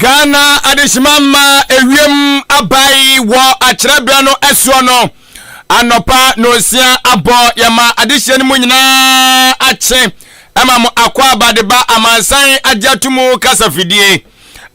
Ghana adehyema ma ewiem abae wɔ akyerɛberɛ no soɔ no, anɔpa nonsia abɔ yɛma adehyeɛ no mu nyinaa akye ɛma mo akwaaba de ba amansan agye ato mu kasafidie.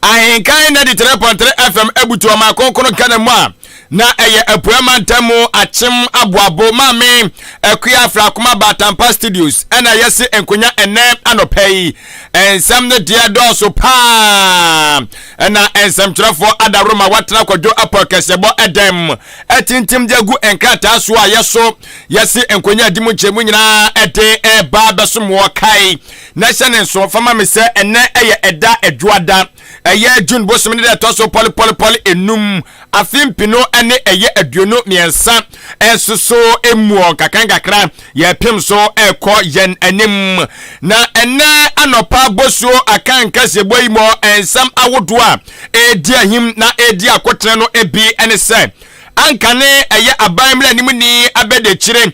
Ahenkan 93.3 FM abutu ɔman kronkron Ghana mu a na ɛyɛ Apueɛ mantam mu Akyem Aboabo Maame Akua Afrakoma Baatampa Studios ɛna yɛse nkonya ɛnɛ anɔpa yi. Nsɛm no deɛ dɔɔso paa ɛna nsɛmtwerɛfoɔ adaworo ma watena kwadwo apɔ kɛsɛbɔ ɛdɛm atintim de agu nkrataa so a yɛso yɛse nkonya adi mu nkyɛmu nyinaa ɛde ɛba bɛsom wɔ kae na hyɛ ne nso fa ma me sɛ ɛnɛ ɛyɛ ɛda ɛdwoada ɛyɛ June bosome ne deɛ ɛtɔ so pɔlepɔlepɔle enum afe mpino ne ɛyɛ 23 nso so emuɔ nkakra nkakra yɛpem so ɛkɔ yɛn anim na ɛnɛ anɔpa bosuo aka nkasɛbɔ yi mɔ nsɛm ahodoɔ a ɛredi ahim na ɛredi akotene no ebi ne sɛ anka ne ɛyɛ aban mmaranimni abɛdekyire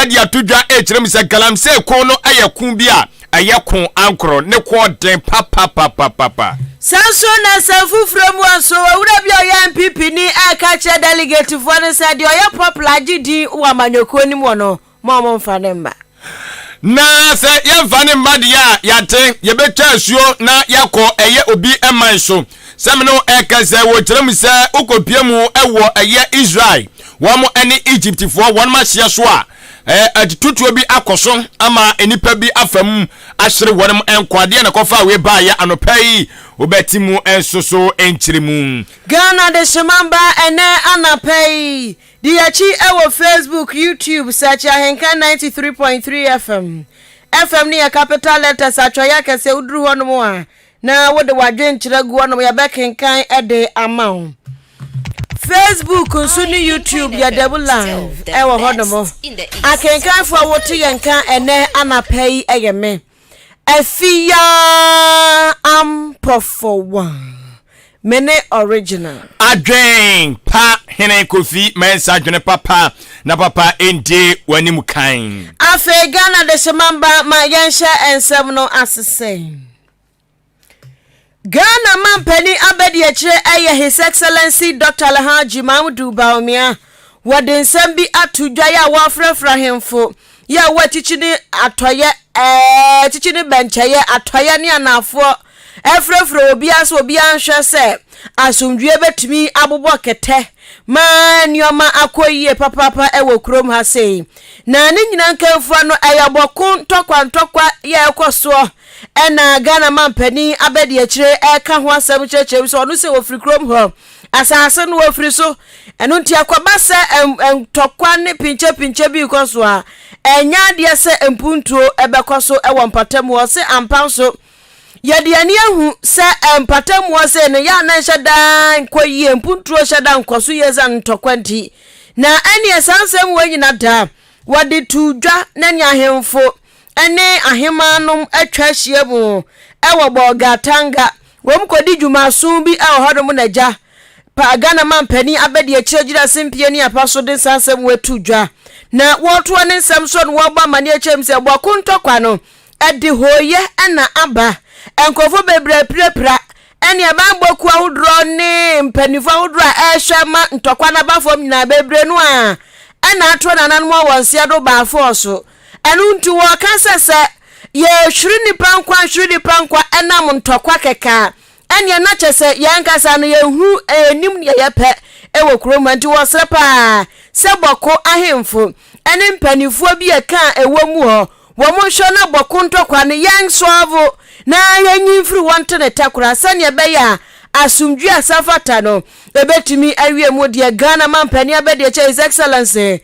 de ato dwa rekyerɛ mu sɛ galamsey ko no yɛ ko bi a ɛyɛ ko ankorɔ ne ko ɔden papapapapa. Saa nso na nsɛm foforɔ mu nso, owura bi a ɔyɛ NPP ni reka kyerɛ delegatefoɔ no sɛ deɛ ɔyɛ popular agye din wɔ amanyɔkuo no mu hɔ no, mo a momfa no mma. Na sɛ yɛmfa no mma deɛ a, yɛate, yɛbɛtwa asuo na yɛakɔ ɛyɛ obi man so. Sɛ me ne wo ɛkasa yi, wɔkyerɛ mu sɛ wokɔpie mu wɔ ɛyɛ Israel, wɔn ne Egyptfoɔ wɔn ahyeɛ so a, atutuo bi akɔ so ama nnipa bi afa mu ahyere wɔn nkwa. Deɛ na kɔfa wei baeɛ anɔpa yi, wobɛte mu nso so nkyerɛ mu. Ghana Dehyema Mba ɛnɛ anapa yi, di yɛakyi wɔ Facebook, YouTube, search Ahenkan 93.3 FM. FM no yɛ capital letters, atwerɛeɛ akɛseɛ, woduru hɔnom a, Na wode w'adwenkyerɛ gu hɔnom, yɛbɛkenkan de ama wo. Facebook nso ne YouTube yɛ Dabu Live wɔ hɔnom. Akenkanfo a wote yɛn nka ɛnɛ anapa yi yɛ me, Afia Ampɔfowa. Me ne original. Adwen pa hene Kofi Mensah dwene papa na papa ndi w'anim kan. Afei Ghana dehyema mba ma yɛnhyɛ nsɛm no ase sɛ. Ghana mampanin abadiakyire ɛyɛ His Excellency Dr. Alhaji Mahamudu Bawumia wɔde nsɛm bi ato dwa yɛ a wɔafrɛfrɛ ahemfo yɛ a wɔ akyikyi ne atɔyɛ ɛɛ akyikyi ne bɛnkyɛyɛ atɔyɛ ne anaafoɔ ɛfrɛfrɛ obiara sɛ obiara nhwɛ sɛ asomdwoeɛ bɛtumi abobɔ kɛtɛ ma nneɛma akɔ yie papaapa wɔ kurom ha sei. Na ne nyinaa nkamfua no ɛyɛ bɔko ntɔkwa ntɔkwa yɛ ɛkɔ soɔ ɛna Ghana mampanin abadiakyire ɛka ho asɛm kyerɛkyerɛ mu sɛ ɔno sɛ wɔfiri kurom hɔ asase no wɔfiri so ɛno nti akɔba sɛ ntɔkwa ne pinkyɛpinkyɛ bi rekɔ so a ɛnyɛ adeɛ sɛ mpuntuo ɛbɛkɔ so ɛwɔ mpatamu hɔ se ampa nso Yɛde ani ahu sɛ mpatamuo sei no yɛ a na nhyɛ da nkɔ yie, mpuntuo hyɛ da nkɔ so yie sane ntɔkwa nti. Na ɛneɛ saa nsɛm wei nyina da wɔde too dwa na ne ahemfo ne ahemaa nom atwa ahyia mu wɔ Bolgatanga. Wɔn kɔdi dwumaso bi wɔ hɔnom na agya pa Ghana mampanin abadiakyire gyina sempie ne apa so de saa nsɛm wei to dwa. Na wɔretoa ne nsɛm so no wɔrebɔ amaneɛ kyerɛ mu sɛ bɔko ntɔkwa no Ɛde hooyɛ na aba. Nkurɔfoɔ bebree apirapira, ɛne abanbɔ kuo ahodoɔ ne mpanimfoɔ ahodoɔ a ɛrehwɛ ma ntɔkwa no aba fam nyinaa bebree no a ɛna ato nananom a wɔn nseɛ do baafɔɔ so. Ɛno nti wɔka sɛ sɛ yɛhwere nnipa nkwa nhwere nnipa nkwa ɛnam ntɔkwa kɛkɛ a ɛneɛ na kyɛ sɛ yɛn ankasa no yɛnhu yɛnnim deɛ yɛpɛ wɔ kurom ha nti wɔsrɛ paa sɛ bɔko ahemfo ne mpanimfoɔ bi a ɛka a ɛwɔ mu hɔ wɔn nhwɛ na bɔko ntɔkwa no yɛn sɔɔvo na yɛnyi mfiri hɔ nte ne takora sɛdeɛ ɛbɛyɛ a asomdwie a ɛsɛ fata no ɛbɛtumi awie mu deɛ Ghana mampanin abɛdeɛkyɛ His Excellency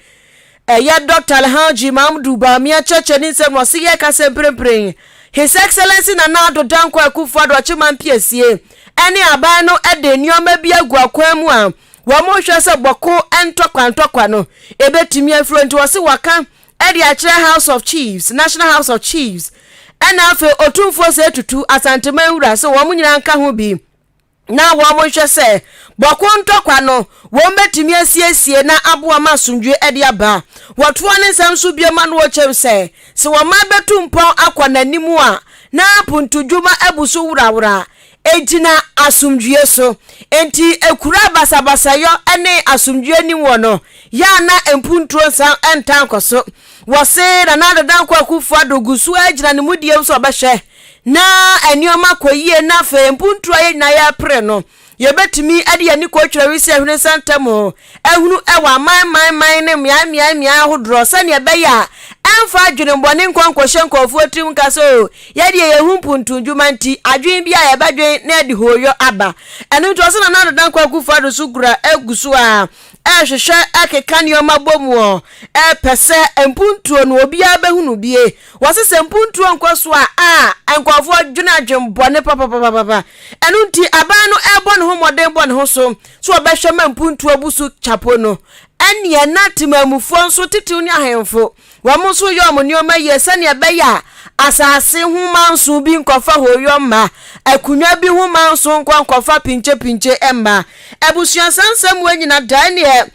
Ɛyɛ Dɔkta Alhaji Mahamudu Bawumia kyerɛkyerɛ ne nsɛm na ɔse yɛreka sɛ mprempren His Excellency Nana Addo Dankwa Akufo-Addo Akyemman Piesie ne aban no de nneɛma bi agu akwan mu a wɔhwɛ sɛ bɔko ntɔkwa ntɔkwa no ɛbɛtumi afiri hɔ nti ɔse wɔaka de akyerɛ House of Chiefs, National House of Chiefs ɛna afei Otumfoɔ Osei Tutu Asanteman Wura sɛ wɔn nyinaa nka ho bi na wɔnhwɛ sɛ bɔko ntɔkwa no wɔbɛtumi asiesie na aboa ma asomdwoe de aba. Wɔtoa ne nsɛm so bio ma no wɔkyerɛ sɛ, sɛ ɔman bɛtu mpɔn akɔ n'anim a, na apontodwuma abu so worawora. Egyina asomdwoeɛ so. Enti ekuro a basabasayɔ ne asomdwoeɛ nni wɔ no, yɛ a na mpuntuo nsan ntaa nkɔ so. Wɔse Nana Addo Dankwa Akufo Addo gu so ara gyina ne mudie mu sɛ ɔbɛhwɛ na nneɛma akɔ yie na afei mpuntuo a yɛn nyinaa yɛrepere no, Yɛbɛtumi de yɛn ani kɔtwira wisie hwene nsa ntam ahunu wɔ aman man man ne mmeae mmeae mmeae ahodoɔ sɛdeɛ ɛbɛyɛ a ɛmfa adwenebɔne nkɔ nkɔhyɛ nkurɔfoɔ tirim nka sɛ o yɛdeɛ yɛhu mpuntundwuma nti adwene bi a yɛbɛdwen na ɛde hooyɔ aba. Ɛno nti ɔsɛ Nana Addo Dankwa Akufo-Addo so kura gu so a ɛrehwehwɛ ɛkeka nneɛma bɔ mu ɔ ɛrepɛ sɛ mpuntuo no obiara bɛhunu bie. Wɔse sɛ mpuntuo nkɔ so a a nkurɔfoɔ dwene adwenbɔne papapapapa. Ɛno nti, aban no rebɔ ne ho mmɔden bɔ ne ho so sɛ ɔbɛhwɛ ma mpuntuo abu so kyapo no. Ɛnneɛ na temanmufoɔ nso, titiriw ne ahemfo, wɔn nso yɛ wɔn nneɛma yie sɛdeɛ ɛbɛyɛ a asase ho manso bi nkɔfa hooyɔ mma, akonnwa bi ho manso nkɔ nkɔfa pinkyepinkye mma. Abusua saa nsɛm wei nyina da ɛneɛ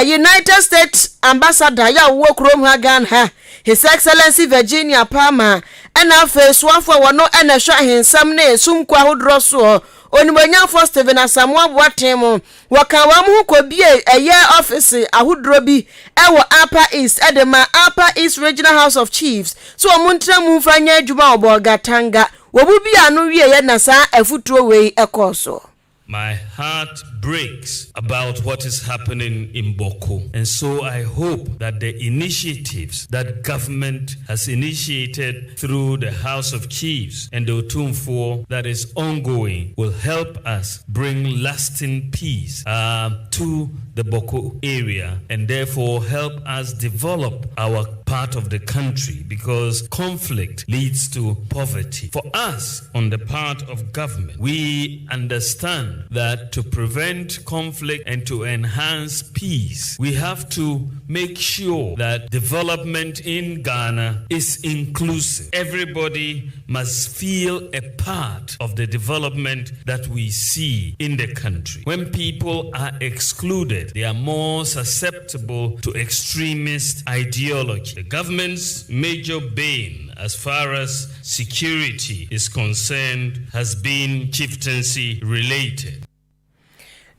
United States Ambassador yɛ a ɔwɔ kurom ha Ghana ha, His Excellency Virginia Palmer, ɛna afei soafoɔ a wɔno ɛna ɛhwɛ ahensɛm ne sumkuo ahodoɔ soɔ, Onimuonyamfoɔ Stephen Asamoah Boateng mo, wɔkaa wɔn ho kɔbiee ɛyɛ ɔfese ahodoɔ bi ɛwɔ Upper East ɛde maa Upper East Regional House of Chiefs sɛ wɔn ntena mu mfa nyɛ adwuma wɔ Bolgatanga. Wɔn bue ano wieɛ na saa afutuo wei ɛkɔɔ soɔ. My heart breaks about what is happening in Boko. And so I hope that the initiatives that government has initiated through the House of Chiefs and the Otumfuo that is ongoing will help us bring lasting peace uh, to the Boko area and therefore help us develop our part of the country because conflict leads to poverty. For us, on the part of government, we understand that to prevent conflict and to enhance peace, we have to make sure that development in Ghana is inclusive. Everybody must feel a part of the development that we see in the country. When people are excluded, they are more susceptible to extremist ideology. The government's major bane as far as security is concerned has been chieftaincy related.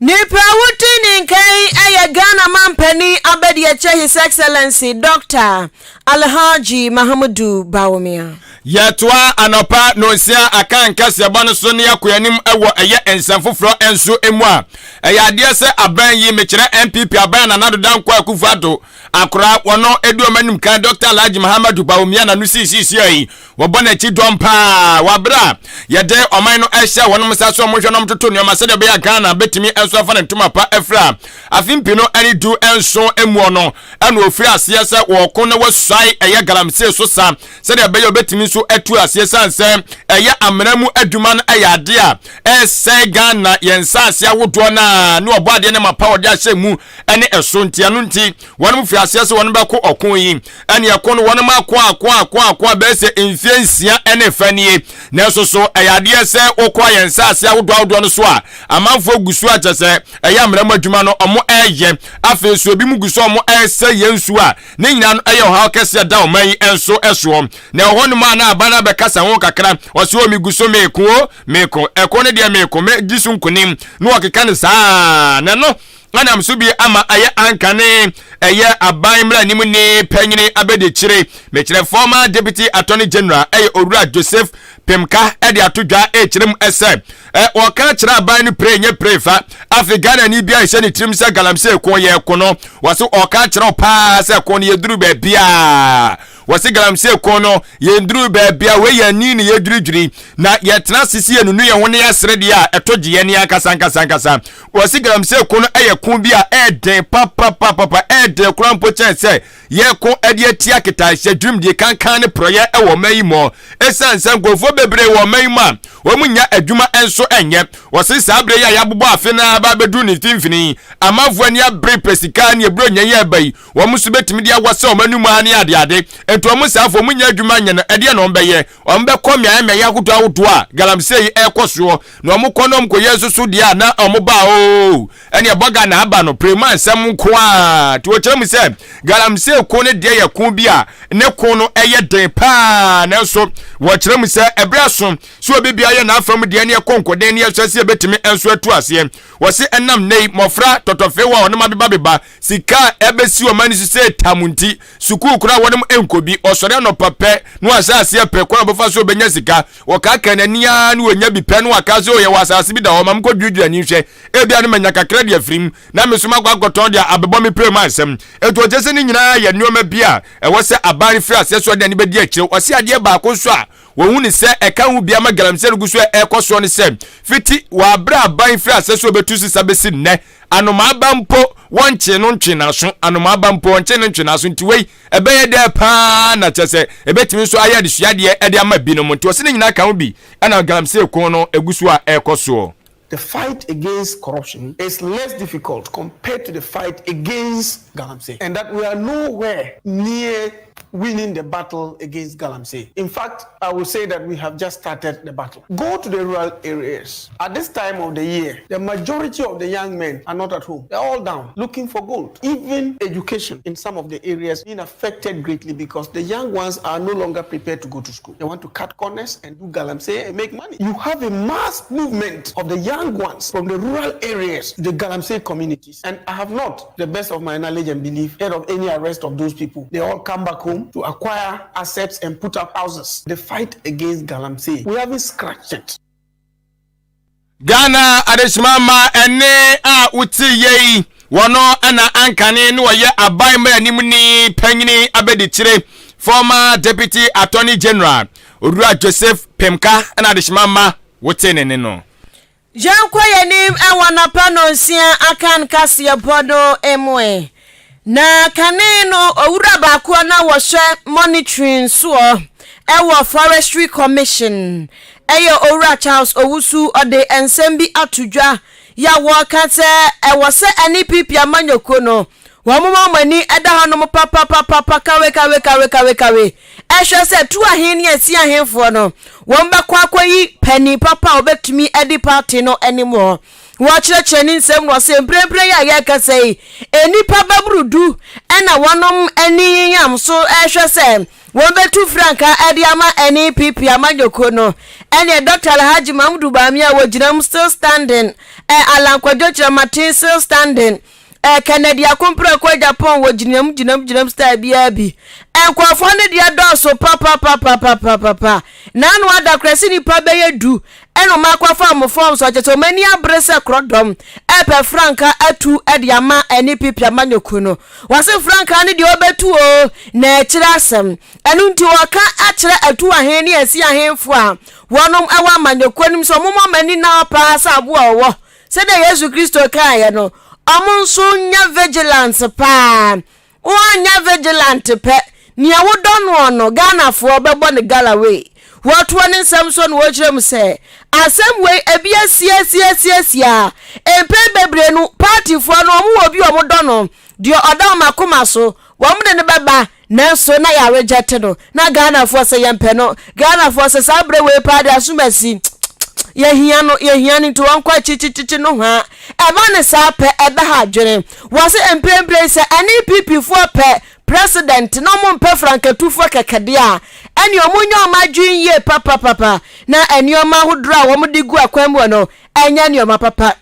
Nipa a wote ne nka yi yɛ Ghana mampanin abadiakyɛ His Excellency Dɔkta Alhaji Mahamudu Bawumia. Yɛtoa anɔpa nonsia akan kaseɛbɔ no so ne yɛakɔ anim wɔ ɛyɛ nsɛm foforɔ nso mu a, ɛyɛ adeɛ sɛ aban yi, mekyerɛ NPP aban a Nana Addo Dankwa Akufo-Addo akora wɔn adi wɔn anim kan Dɔkta Alhaji Mahamadou Bawumia na no siisii yi, wɔbɔ n'akyi dɔm paa wɔ abere a yɛde ɔman no ɛhyɛ wɔn nsa so wɔn hwɛ na wɔn toto nneɛma sɛdeɛ ɛbɛyɛ a Ghana bɛtumi nso afa ne ntoma pa afira afe mpi no ne du nson muo no ɛna ofiri aseɛ sɛ wɔko na wɔsuae ɛyɛ galamsey so sa sɛdeɛ ɛbɛyɛ obɛtumi nso atu aseɛ sane sɛ ɛyɛ amena mu adwuma no ɛyɛ adeɛ a ɛsɛe Ghana yɛn nsaase ahodoɔ no a ne ɔbɔ adeɛ ne mapa wɔde ahyɛ mu ɛne ɛso nti ɛno nti wɔn firi aseɛ sɛ wɔn bɛko ɔko yi ɛne ɛko no wɔn ako ako ako ako abɛyɛ sɛ mfie nsia ɛne fa nie nanso so ɛyɛ adeɛ sɛ wokɔ yɛn nsaase ahodoɔ ahodoɔ no so a amanfoɔ gu so akyɛ sɛ ɛyɛ amena mu adwuma no ɔmo ɛyɛ afei nso ebi mu gu so ɔmo ɛsɛ yɛn nsuo a ne nyinaa no ɛyɛ ɔhaw kɛseɛ da ɔman yi nso ɛsoɔ na ɛwɔ hɔ nom a na aban no abɛkasa ho kakra ɔsɛ o megu so meko o meko ɛko no deɛ meko me di so nkonim na wɔkeka no saa na no ɛnam so bi ama ɛyɛ anka ne ɛyɛ aban mmaranim ne panyini abɛdikyire mekyerɛ former deputy attorney general ɛyɛ owura Joseph Pemka ɛde ato dwa ɛkyerɛ mu ɛsɛ wɔka kyerɛ aban no pere nye pere fa afei Ghana ni bi a ɛhyɛ ne tirim sɛ galamsey ko yɛ ko no wɔso ɔka kyerɛ paa sɛ ko no yɛduru baabiaa Wɔse galamsey ko no yɛnduru baabi a wei yɛn ani ne yɛdwiridwiri na yɛtena ase si yɛnunu yɛn ho ne yɛsere deɛ a ɛtɔ gye yɛn ankasa ankasa ankasa. Wɔse galamsey ko no ɛyɛ ko bi a ɛɛden papapapapa ɛɛden koraa mpo kyɛn sɛ yɛko ɛde atia ketahyɛ dwirimdie kankan ne porɔyɛ ɛwɔ ɔman yi mu. Ɛsiane sɛ nkurɔfoɔ bebree wɔ ɔman yi mu a wɔn nnya adwuma nso ɛnyɛ. Wɔse saa berɛ yi a yɛabobɔ afe no ara bɛduru ne mfimfini yi amanfoɔ ani abere pɛ sika ne ɛburo nyɛ yɛ ɛba yi wɔn nso bɛtumi de awɔ sɛ wɔn anum ara ne adeade. Enti wɔn saafoɔ wɔn nyɛ adwuma nyɛ no, ɛdeɛ na wɔn bɛyɛ? Wɔn bɛkɔ mmeaeɛ mmeaeɛ ahodoɔ ahodoɔ a galamsey yi ɛrekɔ soɔ, na wɔn kɔ na wɔn kɔyɛ nso so deɛ a na wɔn ba oo, ɛneɛ bɔga na aba no, prema nsɛm nko ara. Nti wɔkyerɛ mu sɛ galamsey ko no deɛ yɛ ko bi a ne ko no ɛyɛ den paa, nanso wɔkyerɛ mu sɛ ɛberɛ aso sɛ obi biara yɛ n'afa mu deɛ ne ɛkɔ nkoden ne ɛhwɛ sɛ yɛbɛtumi nso atu aseɛ. Wɔse ɛnam nnɛ yi mmɔfra tɔtɔfeewa a wɔnom abebabeba sika a ɛbɛsi wɔn ani so sɛ tam nti, sukuu koraa wɔnom nkɔ bi. Ɔsɔre anɔpa pɛ na wahyɛ aseɛ pɛ kwan a ɔbɛfa so ɔbɛnya sika. Ɔkaakaa n'ani ara na ɔnya bi pɛ na waka sɛ, O yɛwɔ asase bi da hɔ, ma menkɔdwiridwiri ani nhwɛ. Ebia no manya kakra de afiri mu na me nso makɔ akɔtɔn de abɛbɔ me pere mu ansɛm. Enti ɔkyerɛ sɛ ne nyinaa yɛ nneɛma bi a ɛwɔ sɛ aban no firi aseɛ sɛ ɔde n'ani bɛdi akyire. Ɔse adeɛ baako nso a Wɔhu no sɛ ɛka ho bi ama galamsey no gu so a ɛrekɔ soɔ ne sɛ, fiti wɔ aberɛ a aban firi aseɛ sɛ ɔbɛtu sesa bɛsi nnɛ, anomaa ba mpo wɔnkyee no ntwee n'aso, anomaa ba mpo wɔnkyee no ntwee n'aso, nti wei ɛbɛyɛ dɛ paa na kyerɛ sɛ ɛbɛtumi nso ayɛ adesuadeɛ de ama binom, nti ɔse ne nyinaa ka ho bi na galamsey ko no gu so a ɛrekɔ soɔ. The fight against corruption is less difficult compared to the fight against galamsey, and that we are nowhere near winning the battle against galamsey. In fact, I will say that we have just started the battle. Go to the rural areas. At this time of the year, the majority of the young men are not at home. They're all down looking for gold. Even education in some of the areas being affected greatly because the young ones are no longer prepared to go to school. They want to cut corners and do galamsey and make money. You have a mass movement of the young ones from the rural areas to the galamsey communities. And I have not, the best of my knowledge and belief, heard of any arrest of those people. They all come back home to acquire assets and put up houses. The fight against galamsey, we haven't scratched it. Ghana adehyema ma ɛne a wote yɛ yi wɔno na ankane ne wɔyɛ aban mmaranimni panyini abadikyire former deputy attorney general Owura Joseph Pemka na adehyema ma wote ne ne no. Yɛnkɔ yɛn anim wɔ anɔpa nnɔnsia akan kaseɛbɔ no mu ɛ. Na kane no owura baako a na wɔhwɛ monitoring soɔ wɔ Forestry Commission yɛ Owura Charles Owusu ɔde nsɛm bi ato dwa yɛ a wɔreka sɛ ɛwɔ sɛ NPP amanyɔkuo no wɔn moma wɔn ani da hɔnom papapapapa kawe kawe kawe kawe kawe ɛhwɛ sɛ tu ahen ne asi ahenfoɔ no wɔn bɛkɔ akɔyi panin papa a wɔbɛtumi adi party no anim hɔ. Wɔkyerɛkyerɛ ne nsɛm no ɔsɛ mprempren yi a yɛrekasa yi nnipa bɛboro du na wɔnom ani yeyam so rehwɛ sɛ wɔbɛtu frankaa de ama NPP amanyɔkuo no. Ɛneɛ Dr. Alhaji Mahmudu Bawumia wɔgyina mu still standing, Alan Kwadwo Kyerematen still standing, Kennedy Akompreko Agyapong wɔ gyinam gyinam gyinam style biara bi. Nkurɔfoɔ no deɛ dɔɔso papapapapapapa. N'ano ada koraa sɛ nnipa bɛyɛ du ɛna wɔn akɔfa wɔn forms ɔkyɛ sɛ wɔn ani abere sɛ korɔdɔm ɛrepɛ frankaa atu de ama NPP amanyɔkuo no. Wɔse frankaa no deɛ wɔbɛtu o na ɛkyerɛ asɛm. Ɛno nti wɔka akyerɛ atu ahen ne asi ahenfoɔ a wɔnom ɛwɔ amanyɔkuo no mu sɛ wɔn mma wɔn ani nna hɔ paa sɛ aboa ɔwɔ. Sɛdeɛ Yesu Kristo kaeɛ no, wɔn nso nyɛ vigilance paa. Woanyɛ vigilant pɛ, nea wodɔ noɔ no, Ghanafoɔ bɛbɔ no galloway. Wɔtoɔ ne nsɛm so na wɔkyerɛ mu sɛ, asɛm wei ebi asiasiasiasia a, mpɛn bebree no partyfoɔ no wɔn wɔ obi a wɔdɔ no, deɛ ɔda wɔn akoma so, wɔn de no bɛba, Nanso na yɛ reject no na Ghanafoɔ sɛ yɛmpɛ no Ghanafoɔ sɛ saa berɛ wei paa de asomasi yɛhia no yɛhia no nti wɔnkɔ akyikyikyikyi nohoa ɛba ne saa pɛ ɛbɛha adwene wɔ se mprempren sɛ NPP foɔ pɛ president na ɔmo mpɛ frankatufoɔ kɛkɛ deɛ a ɛne ɔmo nyɛ ɔmo adwene yie papapapa na nneɛma ahodoɔ a wɔn de gu akwan mu no ɛnyɛ nneɛma papa.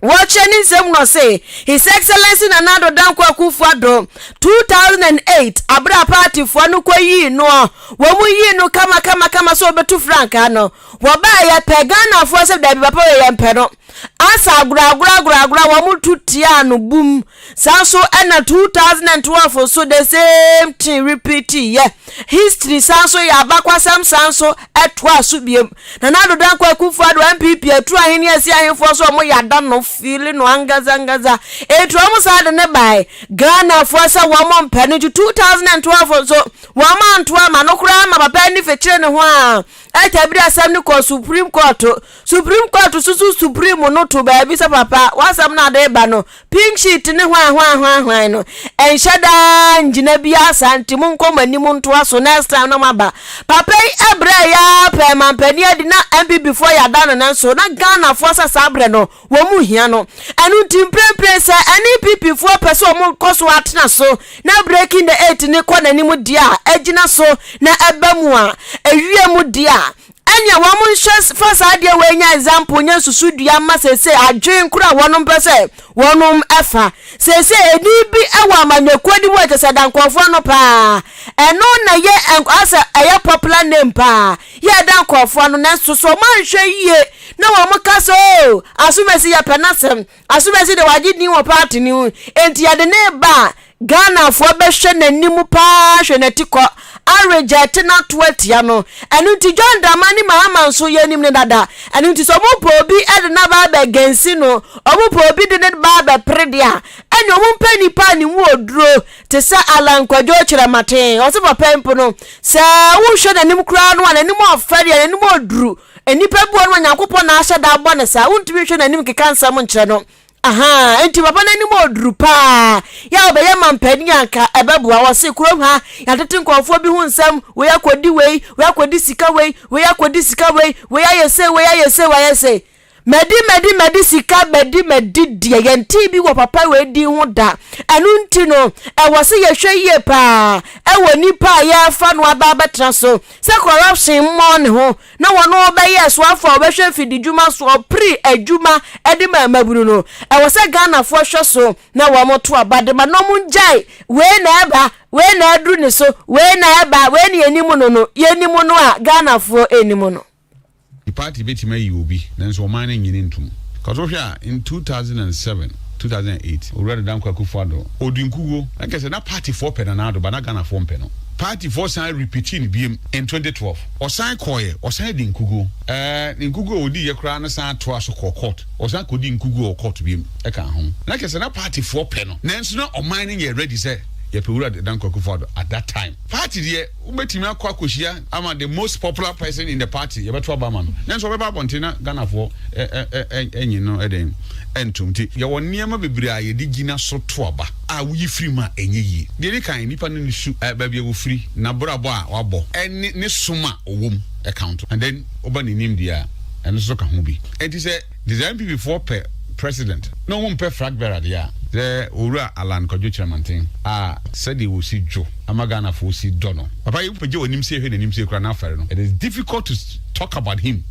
Wɔkyerɛ ne nsɛm mu no ɔse His Excellency Nana Addo Dankwa Akufo Addo 2008 abere a partyfoɔ no kɔ yii noɔ wɔn mu yii no kama kama kama sɛ ɔbɛtu frankaa no wɔbaa yɛpɛ Ghanafoɔ sɛ daabi papa wei yɛmpɛ no asa agorɔ agorɔ agorɔ agorɔ wɔn mu tu tiaa no bum saa nso ɛna 2012 nso the same thing repeat yɛ history saa nso yɛ abakwasɛm saa nso ɛtoa so biem Nana Addo Dankwa Akufo Addo NPP atu ahene asi ahenfoɔ so ɔmo yɛ ada no fiili no angaza angaza eti ɔmo saa de ne bae Ghanafoɔ sɛ wɔn mpɛ no nti 2012 nso wɔn anto ama no koraa ma papa ani fikyere ne ho a. Ɛtabiri asɛm no kɔɔ Supreme Court. Supreme Court nso so Supreme no to baabi sɛ papa w'asɛm no ade ba no pink sheet ne hwan hwan hwan hwan no ɛnhyɛ daa ngyina biara saa nti monkɔ mo anim ntoa so next time na moaba. Papa yi ɛbrɛɛ ya pɛɛ mampanin adi na NPP foɔ yɛ ada no nanso na Ghanafoɔ sɛ saa berɛ no wɔn mu hia no. Ɛno nti mprempren sɛ NPP foɔ pɛ sɛ wɔn kɔ so atena so na breaking the eight no kɔ n'anim deɛ a ɛgyina so na ɛba mu a ɛwie mu deɛ a ɛneɛ wɔn nhyɛ fa saa adeɛ wei nyɛ example nyɛ nsusudua mma seesei adwene koro a wɔnom pɛ sɛ wɔnom ɛfa. Seesei edin bi ɛwɔ amanyɔkuo no mu a kyerɛ sɛ ɛda nkurɔfoɔ ano paa. Ɛno na ɛyɛ asɛ ɛyɛ popular name paa yɛ ɛda nkurɔfoɔ ano nanso sɛ wɔn anhwɛ yie na wɔn ka sɛ oo Asomasi yɛpɛ n'asɛm, Asomasi deɛ wagye din wɔ party no mu enti yɛde no reba a Ghanafoɔ bɛhwɛ n'anim paa hwɛ n'atikɔ arejɛte no ato atia no. Ɛno nti John Dramani Mahama nso yɛnim no dada. Ɛno nti sɛ wɔpɛ obi de no aba abɛgansi no, wɔpɛ obi de no ba abɛpere deɛ a, ɛnneɛ wɔmpɛ nipa a ne mu ɔduro te sɛ Allan Kwadwo Kyerematen. Ɔse papa yi mpo no, sɛ wohwɛ n'anim koraa no a, n'anim ɔfɛ deɛ, n'anim ɔduru. Nnipa bi wɔ no a Nyankopɔn na ahyɛ da abɔ no saa, wontumi nhwɛ n'anim nkeka nsɛm nkyerɛ no. Ahaa, enti papa no anim ɔduru paa. Yɛ a ɔbɛyɛ mampanin a anka ɛbɛboa. Wɔse kurom ha, yɛatete nkurɔfoɔ bi ho nsɛm, wei akɔdi wei, wei akɔdi sika wei, wei akɔdi sika wei, wei ayɛ sei, wei ayɛ sei, wei ayɛ sei. Madi, madi, madi sika, madi, madi deɛ, yɛntee bi wɔ papa wei din ho da. Ɛno nti no, ɛwɔ sɛ yɛhwɛ yie paa ɛwɔ nipa a yɛrefa no aba abɛtena so. Sɛ corruption mmɔɔ ne ho na wɔn ɔbɛyɛ soafo a ɔbɛhwɛ mfididwuma so ɔpere adwuma de ma mmabunu no, ɛwɔ sɛ Ghanafoɔ hwɛ so na wɔn to aba de ma na wɔn ngyae wei na ɛba, wei na aduru ne so, wei na ɛba, wei na yɛnim no no, yɛnim no a Ghanafoɔ nnim no. The party bɛtumi ayi obi nanso ɔman no nnyini ntom. Cause wohwɛ a in 2007, 2008 Owura Dada Dankwa Akufo Addo ɔdi nkuguo na kyerɛ sɛ na party foɔ pɛ Nana Addo but na Ghana foɔ mpɛ no. Party foɔ san repeatii no biom in 2012 ɔsan kɔeɛ ɔsan di nkuguo. Ɛɛ ne nkuguo a ɔdiiɛ koraa no san toa so kɔɔ court ɔsan kɔdii nkuguo wɔ court biom ɛkaa ho. Na kyerɛ sɛ na party foɔ pɛ no nanso na ɔman no nyɛ ready sɛ yɛpɛ Owura Dada Dankwa Akufo Addo at that time. Party deɛ Wobɛtumi akɔ akɔhyia ama the most popular person in the party, yɛbɛto aba ama no, nanso ɔbɛba abɔnten na Ghanafoɔ ɛnye no ɛdɛn ɛntom. Nti yɛwɔ nneɛma bebree a yɛde gyina so to aba a woyi firi mu a ɛnyɛ yie. Deɛ ɛdi kan, nipa no ne su, baabi a wɔfiri, n'abrabɔ a wabɔ, ɛne ne som a ɔwɔ mu ɛkaunto. And then woba ne nimdeɛ a, ɛno nso ka ho bi. Nti sɛ Nti sɛ NPP foɔ pɛ president na ɔmo mpɛ flag bearer deɛ a, sɛ Owura Allan Kwadwo Kyerɛmanten a sɛdeɛ ɔsi dwo ama Ghana foɔ si dɔ no, papa yi wopagya w'anim sei hwɛ n'anim sei koraa na afɛre no, it is difficult to talk about him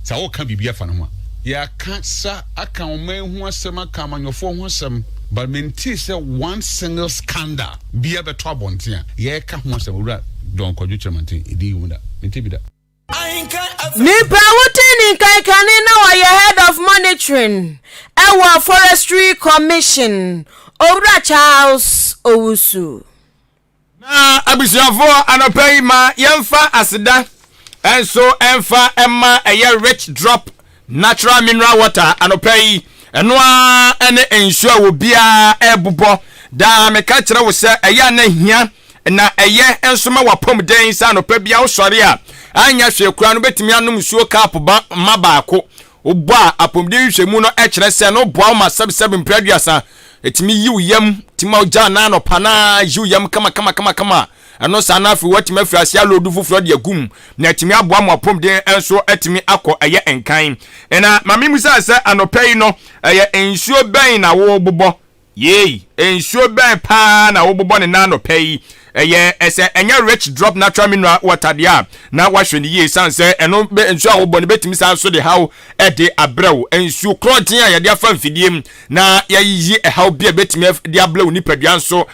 sɛ woka biribi afa ne ho a. Yɛaka sa aka ɔman ho asɛm aka amanyɔfoɔ ho asɛm but mentee sɛ one single scandal bi abɛtɔ abɔnten a yɛreka ho asɛm Owura Don Kwadwo Kyerɛmanten ɛdin yi mu da, mentee bi da. Nipa a wotee ne nkan kane na ɔyɛ Head of Monitoring wɔ Forestry Commission, Owura Charles Owusu. Na abusuafoɔ anɔpa yi ma yɛmfa aseda nso mfa mma ɛyɛ Rich Drop Natural mineral water anɔpa yi, ɛno ara ne nsuo a obiara rebobɔ daa. Meka kyerɛ wo sɛ ɛyɛ a na hia na ɛyɛ nso ma w'apɔmuden sɛ anɔpa biara wosɔre a anyɛ hwee koraa no wobɛtumi anom nsuo cup ba ma baako. Wobɔ a apɔmuden nhwehwɛmu no kyerɛ sɛ no boa wo ma sɛbsɛb mprɛ aduasa ɛtumi yi wo yam, tumi ma wogya anaa anɔpa na yi wo yam kama kama kama kama. Ɛno saa na afei woatumi afiri aseɛ aloodu foforɔ de agu mu na atumi aboa mo apɔmuden nso atumi akɔ ɛyɛ nkan. Na ma memmisa sɛ anɔpa yi no ɛyɛ nsuo bɛn na wobobɔ? Yei, nsuo bɛn paa na wobobɔ ne nan anɔpa yi? Ɛyɛ sɛ ɛnyɛ Rich Drop Natural Mineral Water deɛ a, na woahwɛ no yie ɛsiane sɛ ɛno nsuo a wobɔ no bɛtumi saa nso de haw de abrɛ wo. Nsuo korɔgyen a yɛde afa mfidie mu na yɛayiyi ɛhaw bi a ɛbɛtumi de abrɛ wo nipadua nso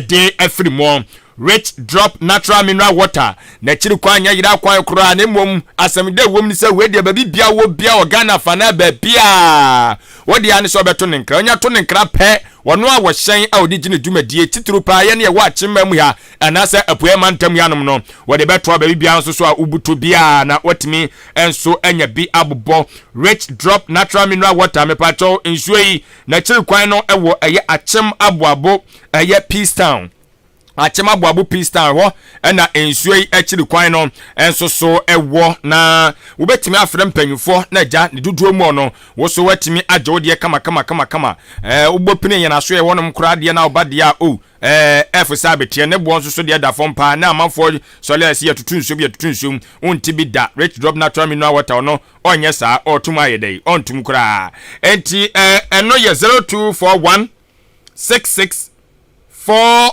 de afiri mu. Rich Drop Natural Mineral Water, N'akyiri kwan nyɛ yera kwan koraa na mmom asɛm da ɛwom ne sɛ wei deɛ baabi bia wɔ bia wɔ Ghana fa na baabiaa wɔ deɛ ne sɛ ɔbɛto ne nkra. Ɔnya to ne nkra pɛ, wɔno a wɔhyɛn a ɔde gye ne dwumadie titiriw paa yɛne ɛwɔ Akyemma mu ha anaasɛ Apueɛ mantam hanom no wɔde bɛtoa baabi biara nso so a wobutu biara na watumi nso anya bi abobɔ. Rich Drop Natural Mineral Water, mepakyɛw nsuo yi n'akyiri kwan no wɔ ɛyɛ Akyem Aboabo ɛyɛ Peace Town. Akyem Aboabo Peace Town hɔ na nsuo yi akyiri kwan no nso so wɔ na wobɛtumi afrɛ mpanyinfoɔ na agya ne dodoɔ mu no wo so woatumi agye wo deɛ kama kama kama kama ɛɛ wobɔ pini yɛn aso yɛ hɔnom koraa deɛ na ɔba deɛ a o ɛɛ ɛfo sɛ abeteɛ ne boɔ nso so deɛ da fam paa na amanfoɔ sɔle a ɛsi yɛtutu nsuo bi yɛtutu nsuo mu wonte bi da Rich Drop Natural Mineral Water ɔno ɔnyɛ saa ɔtum ayɛ dɛ ɔntum koraa enti ɛɛ ɛno yɛ 0241 66 4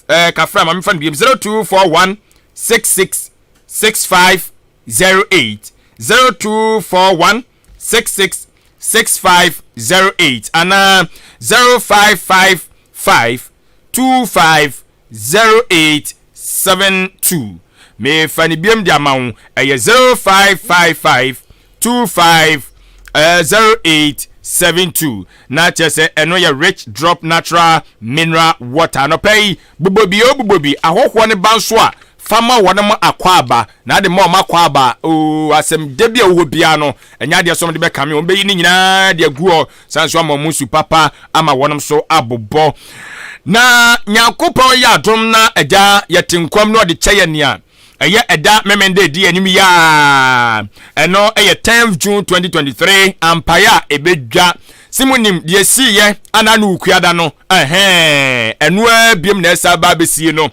ɛɛ kafra ma mefa no biom 0241 66 65 08 0241 66 65 08 anaa 0555 25 08 72 mefa ne biom de ama wo ɛyɛ 0555 25 0872 na kyerɛ sɛ ɛno yɛ Rich Drop Natural Mineral Water. Anɔpa yi bobɔ bi o bobɔ bi ahɔhoɔ ne ba nso a fama wɔn mo akɔ aba na ade ma wɔn akɔ aba oo asɛm da bi a wɔwɔ biara no ɛnyɛ adeɛ sɛ wɔn de bɛkame wɔn bɛyi ne nyinaa de agu hɔ san so ama wɔn nsu papa ama wɔn nso abobɔ na Nyankopɔn yɛ adom na agya yɛte nkwam na ɔde kyɛ yɛ nea ɛyɛ ɛda Memenda ɛdi anim yi a ɛno ɛyɛ 10th June 2023 ampaeɛ a ɛbɛdwa si mu nim deɛ siiɛ ana no wukuada no ɛhɛn ɛno ara biom na ɛsa ba abɛsie no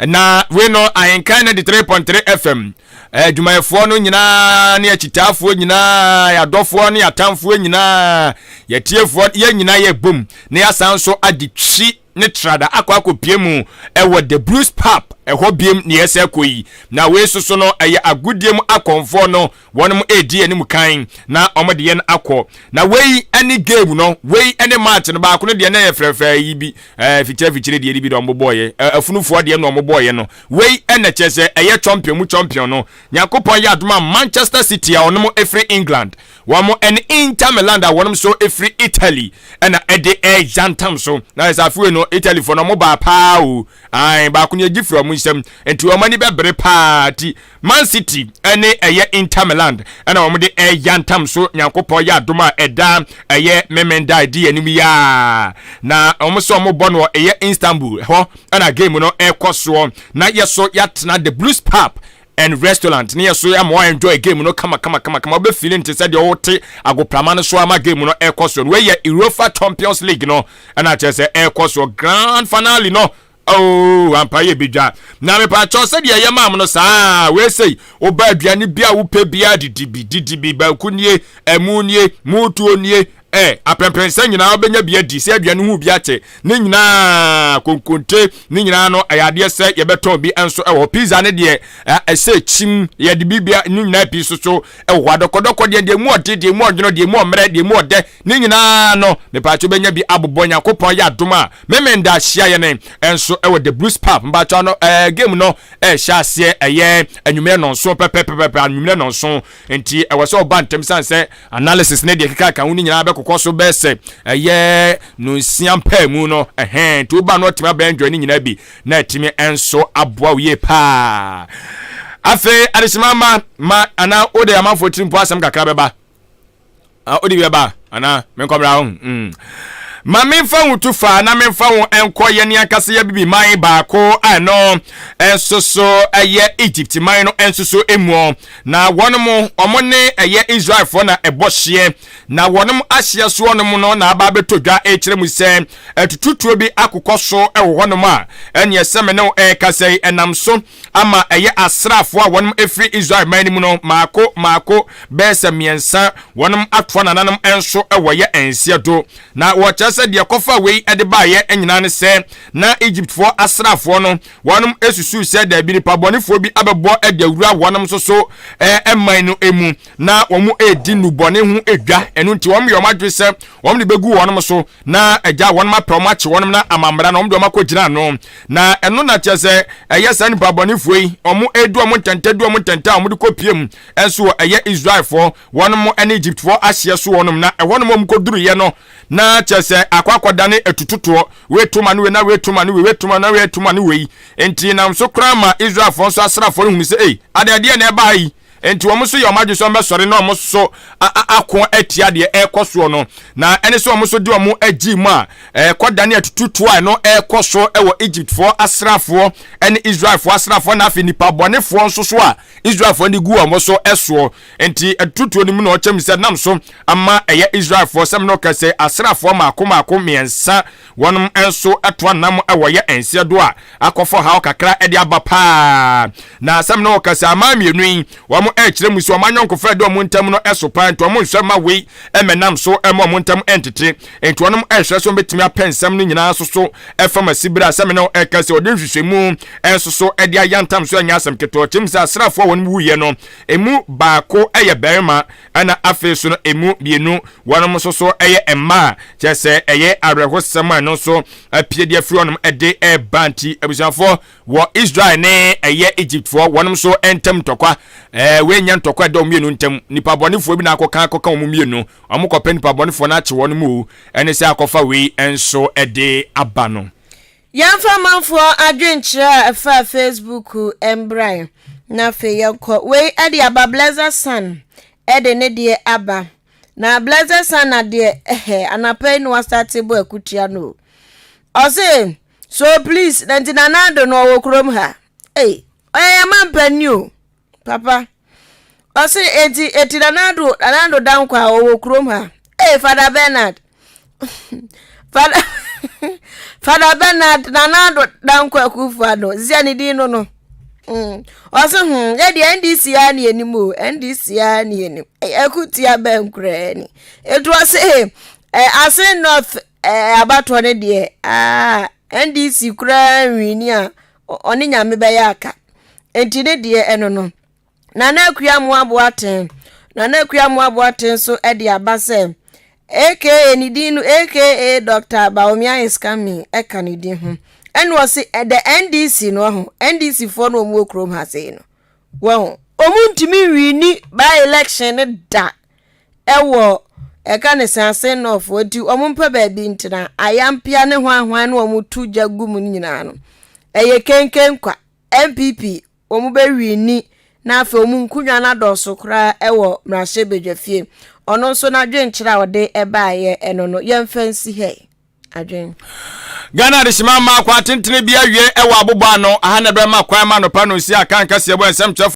na wei no Ahenkan 93.3 FM adwumayɛfoɔ no nyinaa ne akyitaafoɔ nyinaa yɛadɔfoɔ ne yɛatamfoɔ nyinaa yɛtiefoɔ yɛn nyinaa yɛbom na yɛasan nso ade twi ne trada akɔ akɔpie mu ɛwɔ The Blues Pub ɛhɔ biem ne yɛsɛ kɔ yi na wei soso no ɛyɛ agodie mu akɔnfoɔ no wɔn ɛredi anim kan na wɔn de yɛn akɔ na wei ɛne game no wei ɛne match no baako no deɛ na yɛ frɛfrɛ yi bi fikyire fikyire deɛ bi na wɔn bɔɔyɛ afunufoɔ deɛ na wɔn bɔɔyɛ no wei ɛna kyerɛ sɛ ɛyɛ champion mu champion no Nyankopɔn yɛ adom a Manchester City a wɔn ɛfiri England wɔn ɛne Inter Milan a wɔn nso ɛfiri Italy ɛna ɛde ɛyantam so na ɛsɛ afei no Italy fo no wɔn baa paa o ae baako no yɛgye firi wɔn nsam nti wɔn ani bɛbere paa ti Man City ɛne ɛyɛ Inter Milan ɛna wɔn de ɛyantam so Nyankopɔn yɛ adom a ɛda ɛyɛ Memenda ɛdi anim yaa na wɔn sɛ wɔn bɔ no ɛyɛ Istanbul hɔ ɛna game no ɛkɔ soɔ na yɛ so yɛatena The Blues Pub and Restaurant ne yɛ so ama wa enjoy game no kama kama kama kama wobɛ feeling te sɛ deɛ wote agoprama no so ama game no ɛkɔ soɔ no. Wei yɛ Europa Champions League no ɛna kyerɛ sɛ ɛkɔ soɔ grand finale no. Oh, ampa yɛ bidwa na mepaakyɛw sɛdeɛ ɛyɛ maa mo no saa wei sei woba aduane bi a wopɛ biara didi bi didi bi banku nie ɛmu nie mutuo nie Ɛ, apɛmpɛnsɛ nyinaa wobɛnya bi adi, sɛ aduane ho bi akyɛ, ne nyinaa, konkonte, ne nyinaa no, ɛyɛ adeɛ sɛ yɛbɛtɔn bi nso wɔ hɔ. Pizza ne deɛ, ɛsɛ kyim, yɛde bibia, ne nyinaa bi nso so wɔ hɔ. Adɔkɔdɔkɔ deɛ, deɛ mu ɔde, deɛ mu ɔdwono, deɛ mu ɔmmerɛ, deɛ mu ɔdɛ, ne nyinaa no, mepaakyɛ wobɛnya bi abobɔ. Nyankopɔn yɛ adom a, Memenda hyia yɛne nso wɔ The Blues Pub. Mpaakyɛ no, ɛɛ, game no ɛhyɛ aseɛ ɛyɛ anwummerɛ nɔnson pɛpɛpɛpɛ, anwummerɛ nɔnson. Nti ɛwɔ sɛ ɔba ntɛm sane sɛ analysis ne deɛ keka ka ho no nyinaa bɛkokɔ so bɛyɛ sɛ ɛyɛ nonsia mpaa mu no ɛhɛn nti woba no atumi abɛn enjoy ne nyinaa bi na atumi nso aboa wo yie paa. Afei adehyema ma ma anaa wode amanfoɔ tiri mpo asɛm kakra bɛba wode bi bɛba anaa menkɔbra ho Ma memfa wo tu fa na memfa wo nkɔ yɛn ankasa yɛ bibi man baako a ɛno nso so ɛyɛ Egypt man no nso so mu. Na wɔn mo wɔn ne ɛyɛ Israelfoɔ na ɛbɔ hyeɛ, na wɔn ahyeɛ soɔ nom no na aba abɛtɔ dwa ɛrekyerɛ mu sɛ atututuo bi akokɔ so wɔ hɔnom a ɛneɛ sɛ me ne wo ɛrekasa yi ɛnam so ama ɛyɛ asraafoɔ a wɔnom ɛfiri Israel man no mu no maako maako bɛyɛ sɛ mmiɛnsa wɔnom atoa nananom nso wɔ yɛ nseɛ do. Na wɔkyerɛ sɛ deɛ kɔfa wei de baeɛ nyinaa ne sɛ na Egyptfoɔ asraafoɔ no wɔnom susuu sɛ daabi nipa bɔnefoɔ bi abɛbɔ de awura wɔnom nso so man no mu na wɔn redi nnubɔne ho dwa. Ɛno nti wɔn yɛ wɔn adwene sɛ wɔn de bɛgu wɔnom so na agya wɔnom apɛ wɔn akye wɔnom na amammara na wɔn de wɔn akɔgyina ano. Na ɛno na kyerɛ sɛ ɛyɛ saa nipa bɔnefoɔ yi wɔn redi wɔn ntɛntɛ di wɔn ntɛntɛ a wɔn de kɔpie mu nso wɔ ɛyɛ Israelfoɔ wɔnom ne Egyptfoɔ ahyeɛ so wɔnom na ɛhɔnom wɔn kɔduruiɛ no na kyerɛ sɛ akɔ akɔdane atututoɔ wei to ma no wei na wei to ma no wei wei to ma no wei to ma no wei nti nam so koraa ma Israelfoɔ nso asraafoɔ no hunu sɛ ei adeɛ adeɛ na ɛbaa yi. Enti wɔn nso yɛ wɔn adwene sɛ wɔbɛsɔre na wɔn nso ako atia deɛ ɛrekɔ soɔ no. Na ɛne sɛ wɔn nso de wɔn agyi mu a ɛkɔdane atututuo a ɛno ɛrekɔ so wɔ Egyptfoɔ asraafoɔ ne Israelfoɔ asraafoɔ na afei nnipa bɔnefoɔ nso so a Israelfoɔ de gu wɔn so soɔ. Enti atututuo no mu na ɔkyɛm sɛ nam so ama ɛyɛ Israelfoɔ sɛm no kɛse asraafoɔ mmaako mmaako mmiɛnsa Wɔnom nso toa nam wɔ yɛ nseɛ do a akɔfa ɔhaw kakra de aba paa. Na asɛm no ɔka sɛ aman mmienu yi wɔn ɛrekyerɛ mu sɛ wɔn ayɔnkofa ɛda wɔn ntam no so paa nti wɔn nhwɛ mma wei mmɛnam so mma wɔn ntam ntete. Nti wɔnom ɛrehwɛ sɛ wɔn bɛtumi apɛ nsɛm no nyinaa nso so ɛfam asibere a asɛm no ɛka sɛ wɔde nhwehwɛmu nso so de ayantam so ɛnyɛ asɛm ketewa. Ɔkyerɛ mu sɛ asraafoɔ a wɔnom wuiɛ no emu baako yɛ barima Ɛna afei nso no emu mmienu wɔnom nso so yɛ mmaa, kyerɛ sɛ ɛyɛ awerɛhosɛm a ɛno nso apue de afiri hɔnom de ɛreba. Nti abusuafoɔ wɔ Israel ne ɛyɛ Egyptfoɔ wɔnom nso ntam ntɔkwa. Ɛɛ wei nyɛ ntɔkwa ɛda wɔn mmienu ntam. Nipa bɔnefoɔ bi na akɔka akɔka wɔn mmienu. Wɔn kɔpɛ nipa bɔnefoɔ no akye wɔn mu ɛne sɛ akɔfa wei nso de aba no. Yɛmfa amanfoɔ adwenkyerɛ a ɛfa Facebook mbrae na afei yɛnkɔ. Wei de aba Blessed Son de ne deɛ aba. Na Blessed Son na deɛ ɛhɛ anapa yi na wasate bɔ akutia no o. Ɔse so please na nti Nana Addo no ɔwɔ kurom ha. Ei ɔyɛ yɛn mampanin o. Papa, ɔse enti eti Nana Addo Nana Addo Dankwa a ɔwɔ kurom ha. Ee Fada Bernard. Fada Fada Bernard Nana Addo Dankwa Akufo Addo. Sisi ne din no no. Mm. Ɔse hmm yɛ deɛ NDC a ne anim o NDC a ne anim. Akutia bɛn koraa ni. Etu ɔse eh, Asen North eh, abatoɔ ne deɛ ah, NDC koraa nwini a ɔne Nyame bɛyɛ aka. Enti ne deɛ ɛno no. Nana Akua Amoah Boateng, Nana Akua Amoah Boateng nso de aba sɛ aka ne din no aka Dr. Bawumia is coming ɛka ne din ho. Ɛna ɔse the NDC no ɔho NDC foɔ no wɔn wɔ kurom ha sei no wɔn wɔn ntumi nwini by election no da ɛwɔ ɛka ne sɛ ase nɔɔfoɔ nti wɔn mpɛ baabi ntena ayampea ne hwan hwan no wɔn to gya gu mu no nyinaa no ɛyɛ kenken kwa. NPP wɔn bɛ wini na afei wɔn nkonwa no adɔɔso koraa wɔ mmarahyɛbadwafie. Ɔno nso n'adwenkyerɛ a ɔde baeɛ ɛno no yɛmfa nsi ha yi. Adwen. Ghana adehyema mma akwan tentene bi awie wɔ aboboano aha na ɛbɛma kwan ma anɔpa no nsi akan kaseɛbɔ nsɛmtwerɛfo.